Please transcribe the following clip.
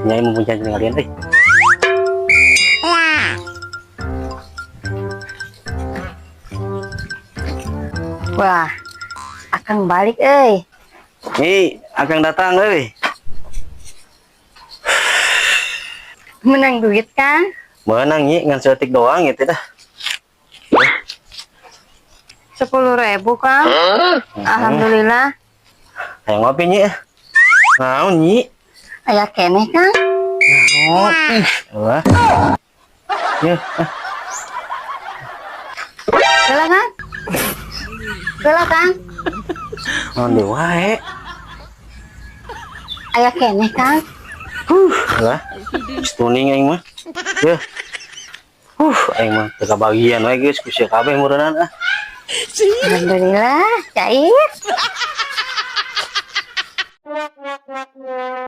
Nyai mumpung can tinggalin euy. Wah, Akang balik euy. Nyi, Akang datang euy. Menang duit, Kang. Meunang, Nyi, ngan saeutik doang gitu dah. 10.000, Kang. Alhamdulillah. Hayang ngopi, Nyi. Naon, Nyi? Aya keneh, Kang. Naon? Ih, wah. Ya, ah. Heula, Kang. Heula, Kang. Naon deui wae. Aya keneh, Kang. Lah, stuning aing mah. Ya. Aing mah teu kabagian wae geus ku sia kabeh meureunana ah. Alhamdulillah, cair.